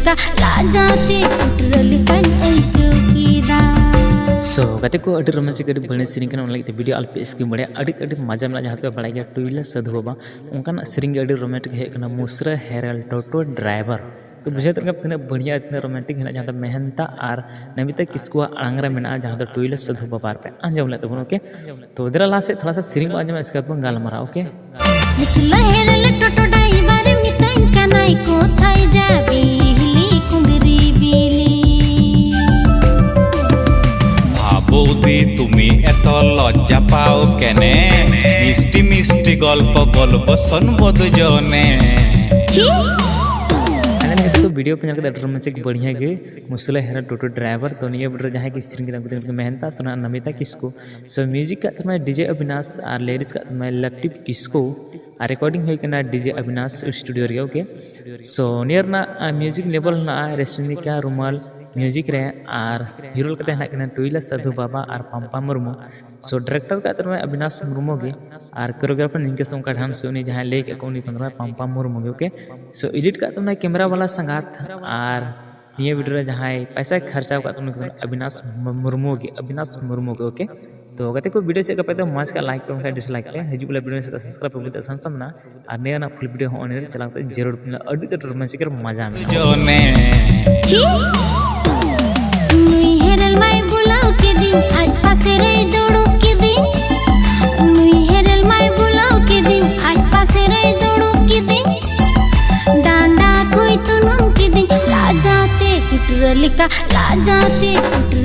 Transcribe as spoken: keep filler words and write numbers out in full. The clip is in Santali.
ᱞᱟᱡᱟᱣ ᱛᱮ ᱠᱩᱴᱨᱟᱹ ᱞᱮᱠᱟᱧ ᱟᱹᱭᱠᱟᱹᱣ ᱠᱮᱫᱟ᱾ ᱥᱳ ᱜᱟᱛᱮ ᱠᱚ, ᱟᱹᱰᱤ ᱨᱳᱢᱟᱱᱪᱤᱠ, ᱟᱹᱰᱤ ᱵᱟᱹᱲᱤᱡ ᱥᱮᱨᱮᱧ ᱠᱟᱱᱟ, ᱚᱱᱟ ᱞᱟᱹᱜᱤᱫ ᱛᱮ ᱵᱷᱤᱰᱤᱭᱳ ᱟᱞᱚᱯᱮ ᱥᱠᱤᱯ ᱵᱟᱲᱟᱭᱟ᱾ ᱟᱹᱰᱤ ᱟᱹᱰᱤ ᱢᱟᱡᱟ ᱢᱮᱱᱟᱜᱼᱟ, ᱡᱟᱦᱟᱸ ᱫᱚᱯᱮ ᱵᱟᱲᱟᱭ ᱜᱮᱭᱟ ᱴᱩᱭᱞᱟ ᱥᱟᱹᱫᱷᱩ ᱵᱟᱵᱟ, ᱚᱱᱠᱟᱱᱟᱜ ᱥᱮᱨᱮᱧ ᱜᱮ ᱟᱹᱰᱤ ᱨᱳᱢᱟᱱᱴᱤᱠ ᱦᱮᱡ ᱟᱠᱟᱱᱟ, ᱢᱩᱥᱨᱟᱹ ᱦᱮᱨᱮᱞ ᱴᱳᱴᱳ ᱰᱨᱟᱭᱵᱷᱟᱨ᱾ ᱛᱚ ᱵᱩᱡᱷᱟᱹᱣ ᱫᱟᱲᱮᱭᱟᱜ ᱠᱟᱱᱟ ᱛᱤᱱᱟᱹᱜ ᱵᱟᱹᱲᱤᱡ ᱟᱨ ᱛᱤᱱᱟᱹᱜ ᱨᱳᱢᱟᱱᱴᱤᱠ ᱦᱮᱱᱟᱜᱼᱟ, ᱡᱟᱦᱟᱸ ᱫᱚ ᱢᱮᱦᱮᱱᱛᱟ ᱟᱨ ᱱᱚᱢᱤᱛᱟ ᱠᱤᱥᱠᱩᱣᱟᱜ ᱟᱲᱟᱝ ᱨᱮ ᱢᱮᱱᱟᱜᱼᱟ, ᱡᱟᱦᱟᱸ ᱫᱚ ᱴᱩᱭᱞᱟ ᱥᱟᱹᱫᱷᱩ ᱵᱟᱵᱟ ᱨᱮᱯᱮ ᱟᱸᱡᱚᱢ ᱞᱮᱫ ᱛᱟᱵᱚᱱ, ᱳᱠᱮ? ᱛᱚ ᱫᱮᱞᱟ ᱞᱟᱦᱟ ᱥᱮᱫ ᱛᱷᱚᱲᱟ ᱥᱟ ᱥᱮᱨᱮᱧ ᱵᱚᱱ ᱟᱸᱡᱚᱢᱟ, ᱤᱥᱠᱮ ᱵᱟᱫ ᱵᱚᱱ ᱜᱟᱞᱢᱟᱨᱟᱣᱟ, ᱳᱠᱮ? ᱢᱩᱥᱞᱟᱹ ᱦᱮᱨᱮᱞ ᱴᱳᱴᱳ ᱰᱟᱭᱵᱟᱨ ᱢᱤᱛᱟᱹᱧ ᱠᱟᱱᱟᱭ ᱠᱳᱛᱷᱟᱭ ᱡᱟᱵᱤ ᱦᱤᱞᱤ ᱠᱩᱸᱫᱽᱨᱤ ᱵᱤᱞᱤ᱾ আ বৌদি তুমি এত লজ্জা পাও কেনে? মিষ্টি মিষ্টি গল্প বলবো শুনবো দুজনে। ᱪᱷᱤ! ᱟᱞᱮ ᱱᱤᱛᱚᱜ ᱫᱚ ᱵᱷᱤᱰᱤᱭᱳ ᱯᱮ ᱧᱮᱞ ᱠᱮᱫᱟ, ᱟᱹᱰᱤ ᱨᱳᱢᱟᱱᱪᱤᱠ ᱵᱟᱹᱲᱤᱭᱟ ᱜᱮ, ᱢᱩᱥᱞᱟᱹ ᱦᱮᱨᱮᱞ ᱴᱳᱴᱳ ᱰᱨᱟᱭᱵᱷᱟᱨ᱾ ᱛᱚ ᱱᱤᱭᱟᱹ ᱵᱷᱤᱰᱤᱭᱳ ᱨᱮ ᱡᱟᱦᱟᱸᱭ ᱜᱮ ᱥᱮᱨᱮᱧ ᱠᱮᱫᱟ, ᱩᱱᱠᱩ ᱫᱚ ᱢᱮᱦᱮᱱᱛᱟ ᱥᱳᱱᱟ ᱱᱚᱢᱤᱛᱟ ᱠᱤᱥᱠᱩ᱾ ᱥᱳ ᱢᱤᱭᱩᱡᱤᱠ ᱠᱟᱜ ᱛᱟᱦᱮᱱᱟᱭ ᱰᱤᱡᱮ ᱚᱵᱤᱱᱟᱥ ᱟᱨ ᱞᱤᱨᱤᱠᱥ ᱠᱟᱜ ᱛᱟᱦᱮᱱᱟᱭ ᱞᱟᱠᱴᱤᱯ ᱠᱤᱥᱠᱩ ᱟᱨ ᱨᱮᱠᱚᱨᱰᱤᱝ ᱦᱩᱭ ᱠᱟᱱᱟ ᱰᱤᱡᱮ ᱚᱵᱤᱱᱟᱥ ᱥᱴᱩᱰᱤᱭᱳ ᱨᱮᱜᱮ, ᱳᱠᱮ? ᱥᱳ ᱱᱤᱭᱟᱹ ᱨᱮᱱᱟᱜ ᱢᱤᱭᱩᱡᱤᱠ ᱞᱮᱵᱮᱞ ᱦᱮᱱᱟᱜᱼᱟ ᱨᱮᱥᱢᱤᱠᱟ ᱨᱩᱢᱟᱞ ᱢᱤᱭᱩᱡᱤᱠ ᱨᱮ ᱟᱨ ᱦᱤᱨᱳ ᱞᱮᱠᱟᱛᱮ ᱦᱮᱱᱟᱜ ᱠᱤᱱᱟ ᱴᱩᱭᱞᱟ ᱥᱟᱹᱫᱷᱩ ᱵᱟᱵᱟ ᱟᱨ ᱯᱟᱢᱯᱟ ᱢᱩᱨᱢᱩ᱾ ᱥᱳ ᱰᱤᱨᱮᱠᱴᱚᱨ ᱠᱟᱜ ᱛᱟᱦᱮᱱᱟᱭ ᱚᱵᱤᱱᱟᱥ ᱢᱩᱨᱢᱩ ᱜᱮ ᱟᱨ ᱠᱳᱨᱤᱭᱳᱜᱨᱟᱯᱷᱟᱨ ᱱᱤᱝᱠᱟ ᱥᱚᱝᱠᱟ ᱰᱷᱟᱱᱥ, ᱩᱱᱤ ᱡᱟᱦᱟᱸᱭ ᱞᱟᱹᱭ ᱠᱮᱫ ᱠᱚ ᱩᱱᱤ ᱠᱟᱱ ᱛᱟᱦᱮᱱᱟᱭ ᱯᱟᱢᱯᱟ ᱢᱩᱨᱢᱩ ᱜᱮ, ᱳᱠᱮ? ᱥᱳ ᱮᱰᱤᱴ ᱠᱟᱜ ᱛᱟᱦᱮᱱᱟᱭ ᱠᱮᱢᱮᱨᱟ ᱵᱟᱞᱟ ᱥᱟᱸᱜᱟᱛ ᱟᱨ ᱱᱤᱭᱟᱹ ᱵᱷᱤᱰᱤᱭᱳ ᱨᱮ ᱡᱟᱦᱟᱸᱭ ᱯᱟᱭᱥᱟᱭ ᱠᱷᱚᱨᱪᱟᱣ ᱠᱟᱜ ᱛᱟᱵᱚᱱᱟ ᱚᱵᱤᱱᱟᱥ ᱢᱩᱨᱢᱩ ᱜᱮ, ᱚᱵᱤᱱᱟᱥ ᱢᱩᱨᱢᱩ ᱜᱮ, ᱳᱠᱮ? ᱛᱚ ᱜᱟᱛᱮ ᱠᱚ, ᱵᱷᱤᱰᱤᱭᱳ ᱪᱮᱫ ᱞᱮᱠᱟ ᱯᱮ ᱢᱚᱡᱽ ᱠᱷᱟᱱ ᱞᱟᱭᱤᱠ ᱯᱮ, ᱵᱟᱝᱠᱷᱟᱱ ᱰᱤᱥᱞᱟᱭᱤᱠ ᱯᱮ᱾ ᱦᱤᱡᱩᱜ ᱵᱚᱞᱮ ᱵᱷᱤᱰᱤᱭᱳ ᱥᱮᱫ ᱥᱟᱵᱥᱠᱨᱟᱭᱤᱵ ᱯᱮ, ᱵᱩᱡᱷᱟᱹᱣ ᱥᱟᱱ ᱥᱟᱢᱱᱟ᱾ ᱟᱨ ᱱᱤᱭᱟᱹ ᱨᱮᱱᱟᱜ ᱯᱷᱩᱞ ᱵᱷᱤᱰᱤᱭᱳ ᱦᱚᱸ ᱚᱱᱮ ᱨᱮ ᱪᱟᱞᱟᱣ ᱠᱟᱛᱮ ᱡᱟᱹᱨᱩᱲ ᱯᱮ ᱧᱮᱞᱟ, ᱟᱹᱰᱤ ᱟᱹᱰᱤ ᱨᱳᱢᱟᱱᱪᱤᱠ ᱟᱨ ᱢᱟᱡᱟ ᱢᱮᱱᱟᱜᱼᱟ᱾ দুজনে ᱪᱷᱤ! ᱱᱩᱭ ᱦᱮᱨᱮᱞ ᱢᱟᱭ ᱵᱩᱞᱟᱹᱣ ᱠᱤᱫᱤᱧ, ᱟᱡ ᱯᱟᱥᱮ ᱨᱮᱭ ᱫᱩᱲᱩᱵ ᱠᱤᱫᱤᱧ᱾ ᱱᱩᱭ ᱦᱮᱨᱮᱞ ᱢᱟᱭ ᱵᱩᱞᱟᱹᱣ ᱠᱤᱫᱤᱧ, ᱟᱡ ᱯᱟᱥᱮ ᱨᱮᱭ ᱫᱩᱲᱩᱵ ᱠᱤᱫᱤᱧ᱾ ᱰᱟᱸᱰᱟ ᱠᱚᱭ ᱛᱩᱱᱩᱢ ᱠᱤᱫᱤᱧ, ᱞᱟᱡᱟᱣ ᱛᱮ ᱠᱩᱴᱨᱟᱹ ᱞᱮᱠᱟ, ᱞᱟᱡᱟᱣ ᱛᱮ ᱠᱩᱴᱨᱟᱹ